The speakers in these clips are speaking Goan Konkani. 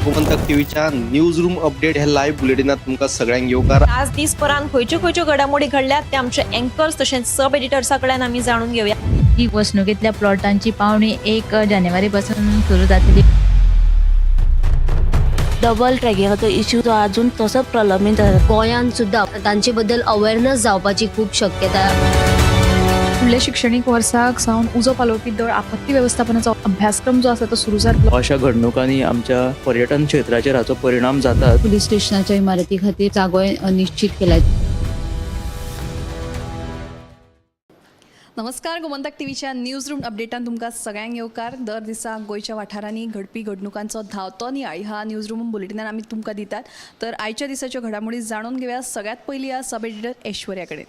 गोमंतक टीव्हीच्या न्यूज रूम अपडेट ह्या लाईव्ह बुलेटिनात तुमकां सगळ्यांक येवकार. आज दीसभरान खंयच्यो खंयच्यो घडामोडी घडल्यात ते आमचे अँकर्स तशेंच सब एडिटर्सा कडल्यान आमी जाणून घेवया. ही वसणुकेंतल्या प्लॉटांची पावणी 1 जानेवारी पासून सुरू जातली. डबल ट्रॅकिंगाचो इश्यू जो अजून तसोच प्रलंबीत आसा. गोंयांत सुद्दां तांचे बद्दल अवेरनस जावपाची खूब शक्यता. फुडल्या शिक्षणीक वर्साक सावन उजो पालोवपी दळ आपत्ती वेवस्थापनाचो अभ्यासक्रम जो आसा तो सुरू जातलो. अशा घडणुकांनी आमच्या पर्यटन क्षेत्राचेर हाचो परिणाम जाता. पुलीस स्टेशनाच्या इमारती खातीर जागोय निश्चित केला. नमस्कार, गोमंतक टीव्हीच्या न्यूज रूम अपडेटान तुमकां सगळ्यांक येवकार. दर दिसा गोंयच्या वाठारांनी घडपी घडणुकांचो धांवतो नियाळ ह्या न्यूज रूम बुलेटिनान आमी तुमकां दितात. तर आयच्या दिसाच्यो घडामोडी जाणून घेवया. सगळ्यात पयलीं ह्या सब एडिटर ऐश्वर्या कडेन.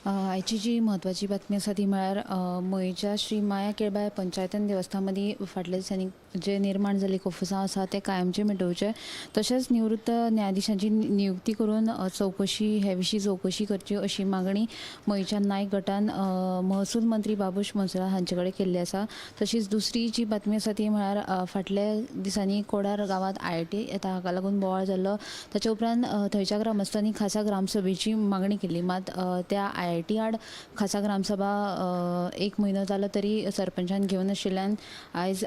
आयची जी म्हत्वाची बातमी आसा ती म्हळ्यार मयेच्या श्री माया केळबाय पंचायतन देवस्था मदीं फाटल्या दिसांनी जे निर्माण जाल्ली कोफुसांव आसा ते कायमचें मिटोवचें, तशेंच निवृत्त न्यायाधिशांची नियुक्ती करून चवकशी हे विशीं चवकशी करची अशी मागणी मयेच्या नायक गटान महसूल मंत्री बाबूश मोन्सेरात हांचे कडेन केल्ली आसा. तशीच दुसरी जी बातमी आसा ती म्हळ्यार फाटल्या दिसांनी कोडार गांवांत आयआयटी येता हाका लागून बोवाळ जाल्लो. ताच्या उपरांत थंयच्या ग्रामस्थांनी खासा ग्रामसभेची मागणी केल्ली. मात त्या आयआयटी आड खासा ग्रामसभा एक म्हयनो जालो तरी सरपंचान घेवन आशिल्ल्यान आयज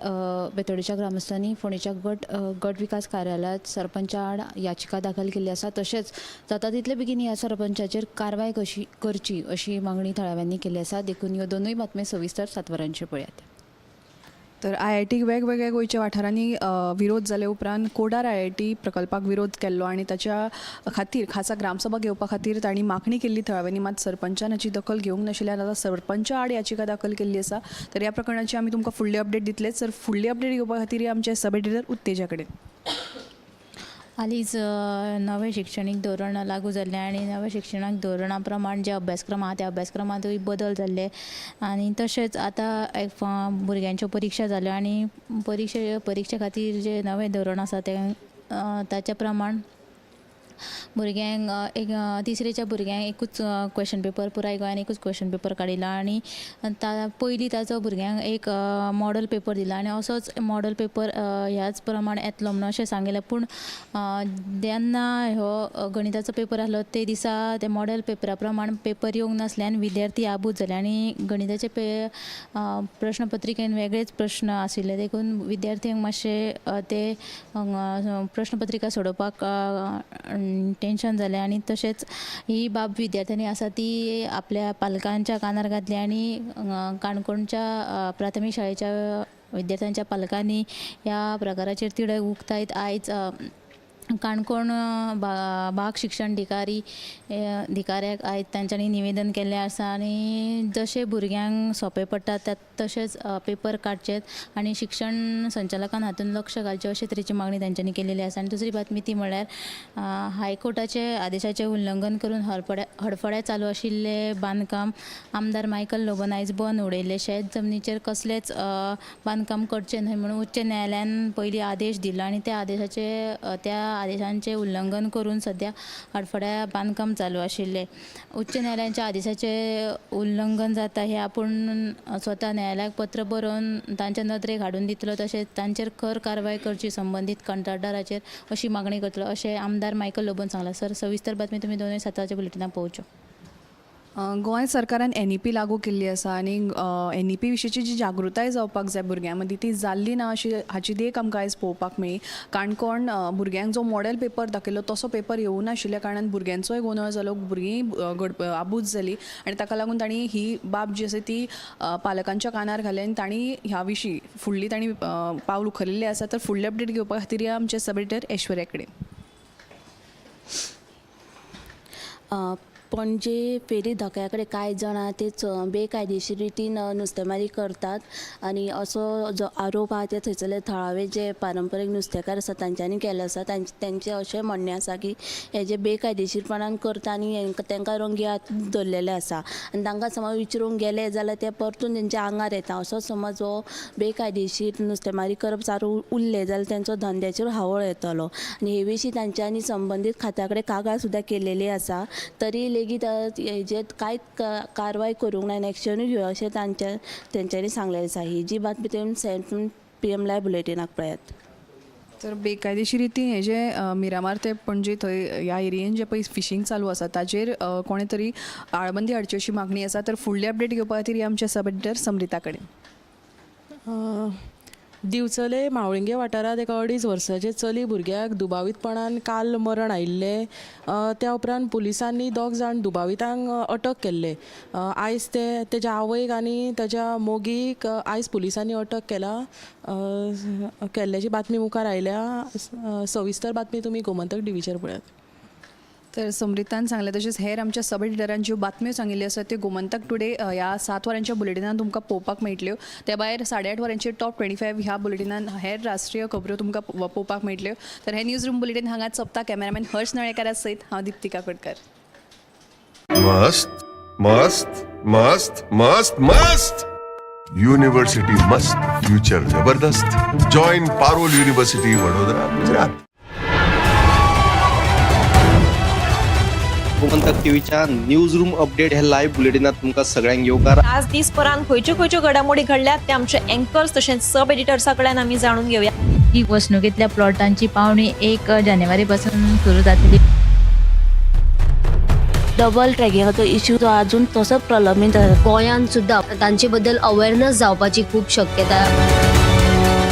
बेतोडेच्या ग्रामस्थांनी फोंडेच्या गट गट विकास कार्यालयांत सरपंचा आड याचिका दाखल केल्ली आसा. तशेंच जाता तितले बेगीन ह्या सरपंचाचेर कारवाय कशी करची अशी मागणी थळाव्यांनी केल्ली आसा. देखून ह्यो दोनूय बातम्यो सविस्तर 7 वरांचेर पळयात. तर आयआयटीक वेगवेगळ्या गोंयच्या वाठारांनी विरोध जाले उपरांत कोडार आयआयटी प्रकल्पाक विरोध केल्लो आनी ताच्या खातीर खासा ग्रामसभा घेवपा खातीर तांणी मागणी केल्ली थळाव्यांनी. मात सरपंचान हाची दखल घेवंक नाशिल्ल्यान आतां सरपंचा आड याचिका दाखल केल्ली आसा. तर ह्या प्रकरणाची आमी तुमकां फुडली अपडेट दितले. तर फुडली अपडेट घेवपा खातीर आमचे सब एडिटर उत्तेजा कडेन. हालींच नवें शिक्षणीक धोरण लागू जाल्लें आनी नव्या शिक्षणीक धोरणा प्रमाण जे अभ्यासक्रम आहा त्या अभ्यासक्रमांतूय बदल जाल्ले आनी तशेंच आतां एक भुरग्यांच्यो परिक्षा जाल्यो आनी परिक्षे खातीर जें नवें धोरण आसा तें ताच्या प्रमाण भुरग्यांक एक तिसरेच्या भुरग्यांक एकूच क्वेशन पेपर, पुराय गोंयान एकूच क्वेशन पेपर काडिल्लो आनी पयलीं ताचो भुरग्यांक एक मॉडल पेपर दिला आनी असोच मॉडल पेपर ह्याच प्रमाण येतलो म्हणून अशें सांगिल्लें. पूण जेन्ना हो गणिताचो पेपर आसलो ते दिसा ते मॉडल पेपरा प्रमाण पेपर येवंक नासल्यान विद्यार्थी आबूज जाले आनी गणिताचे प्रश्नपत्रिकेन वेगळेच प्रश्न आशिल्ले. देखून विद्यार्थ्यांक मातशे ते प्रश्नपत्रिका सोडोवपाक टेंशन जालें आनी तशेंच ही बाब विद्यार्थ्यांनी आसा ती आपल्या पालकांच्या कानार घातली आनी काणकोणच्या प्राथमीक शाळेच्या विद्यार्थ्यांच्या पालकांनी ह्या प्रकाराचेर तिडक उक्तायत आयज काणकोण भाग शिक्षण अधिकाऱ्याक आयज तांच्यांनी निवेदन केल्लें आसा आनी जशें भुरग्यांक सोंपें पडटा त्या तशेंच पेपर काडचेत आनी शिक्षण संचालकान हातूंत लक्ष घालचें अशे तरेची मागणी तांच्यांनी केलेली आसा. आनी दुसरी बातमी ती म्हळ्यार हायकोर्टाचे आदेशाचें उल्लंघन करून हडफड्या चालू आशिल्लें बांदकाम आमदार मायकल लोबोन आयज बंद उडयल्लें. शेत जमनीचेर कसलेंच बांदकाम करचें न्हय म्हणून उच्च न्यायालयान पयलीं आदेश दिलो आनी त्या आदेशांचें उल्लंघन करून सद्या हडफड्या बांदकाम चालू आशिल्लें. उच्च न्यायालयाच्या आदेशाचें उल्लंघन जाता हें आपूण स्वता न्यायालयाक पत्र बरोवन तांच्या नदरेक हाडून दितलो, तशेंच तांचेर खर कारवाय करची संबंदीत कंत्राटदाराचेर अशी मागणी करतलो अशें आमदार मायकल लोबोन सांगलां. सर, सविस्तर बातमी तुमी दोनूय साताच्या बुलेटिनाक पळोवच्यो. गोंय सरकारान एनईपी लागू केल्ली आसा आनी एनईपी विशींची जी जागृताय जावपाक जाय भुरग्यां मदीं ती जाल्ली ना अशी हाची देख आमकां आयज पळोवपाक मेळ्ळी. काणकोण भुरग्यांक जो मॉडेल पेपर दाखयलो तसो पेपर येवूं नाशिल्ल्या कारणान भुरग्यांचोय गोंदळ जालो, भुरगीं आबूज जाली आनी ताका लागून तांणी ही बाब जी आसा ती पालकांच्या कानार घाली आनी तांणी ह्या विशीं फुडली तांणी पावल उखलिल्लें आसा. तर फुडली अपडेट घेवपा खातीर या आमचे सब एडिटर ऐश्वर्या कडेन. पणजे फेरी धक्या कडेन कांय जाणां ते बेकायदेशीर रितीन नुस्तेमारी करतात आनी असो जो आरोप आहा ते थंयसरले थळावे जे पारंपारीक नुस्तेकार आसा तांच्यांनी केल्ले आसा. तांचें अशें म्हणणें आसा की हे जे बेकायदेशीरपणान करता आनी तांकां रंगे हात धरलेले आसा आनी तांकां समज विचारूंक गेले जाल्यार ते परतून तेंच्या आंगार येता. असो समज हो बेकायदेशीर नुस्तेमारी करप चालू उरलें जाल्यार तेंचो धंद्याचेर हावळ येतलो आनी हे विशीं तांच्यांनी संबंदीत खात्या कडेन कागाळ सुद्दां केलेली आसा. तरी लेगीत हेजेर कांयच कारवाय करूंक ना आनी एक्शनूय घेवया अशें तेंच्यांनी सांगलेलें आसा. ही जी बातमी तुमी 7 PM live बुलेटिनाक पळयात. तर बेकायदेशीर रितीन हे जे मिरामार ते पणजे थंय ह्या एरियेन जे पळय फिशींग चालू आसा ताजेर कोणें तरी आळबंदी हाडची अशी मागणी आसा. तर फुडली अपडेट घेवपा खातीर या आमच्या सब एडिटर समरिता कडेन. दिवचले म्हावळिंगे वाठारांत एका 2.5 वर्साचे चली भुरग्याक दुबावीतपणान काल मरण आयिल्लें. त्या उपरांत पुलिसांनी 2 जाण दुबावितांक अटक केल्ले. आयज ते तेज्या आवयक आनी तेज्या मोगीक आयज पुलिसांनी अटक केला केल्ल्याची बातमी मुखार आयल्या. सविस्तर बातमी तुमी गोमंतक टिवीचेर पळयात. तर समृतान सांगलें तशेंच हेर आमच्या सब एडिटरान ज्यो बातम्यो सांगिल्ल्यो आसात त्यो गोमंतक टुडे ह्या 7 वरांच्या बुलेटिनान तुमकां पळोवपाक मेळटल्यो. त्या भायर 8:30 वरांचेर टॉप 25 ह्या बुलेटिनान हेर राष्ट्रीय खबऱ्यो तुमकां पळोवपाक मेळटल्यो. तर हे न्यूज रूम बुलेटीन हांगाच सोंपता. कॅमेरामॅन हर्ष नळेकारा सयत हांव दीप्ती काकोडकर. मस्त मस्त मस्त मस्त मस्त युनिवर्सिटी मस्त, फ्यूचर जबरदस्त. Join Parul university, Vadodara, Gujarat. Gomantak टीव्हीच्या न्यूज रूम अपडेट ह्या लायव्ह बुलेटिनात तुमकां सगळ्यांक येवकार. आज दीसभरांत खंयच्यो खंयच्यो घडामोडी घडल्यात ते आमचे अँकर्स तशेंच सब एडिटर्सा कडल्यान आमी जाणून घेवया. ही वसणुकेंतल्या प्लॉटांची पावणी 1 जानेवारी पासून सुरू जातली. डबल ट्रॅकिंगाचो इश्यू जो अजून तसोच प्रलंबीत आसा. गोंयांत सुद्दां तांचे बद्दल अवेरनस जावपाची खूब शक्यता.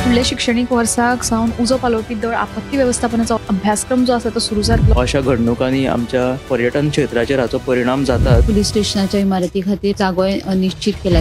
फुडल्या शिक्षणीक वर्साक सावन उजो पालोवपी दळ आपत्ती वेवस्थापनाचो अभ्यासक्रम जो आसा तो सुरू जातलो. अशा घडणुकांनी आमच्या पर्यटन क्षेत्राचेर हाचो परिणाम जाता. पुलीस स्टेशनाच्या इमारती खातीर जागोय निश्चित केला.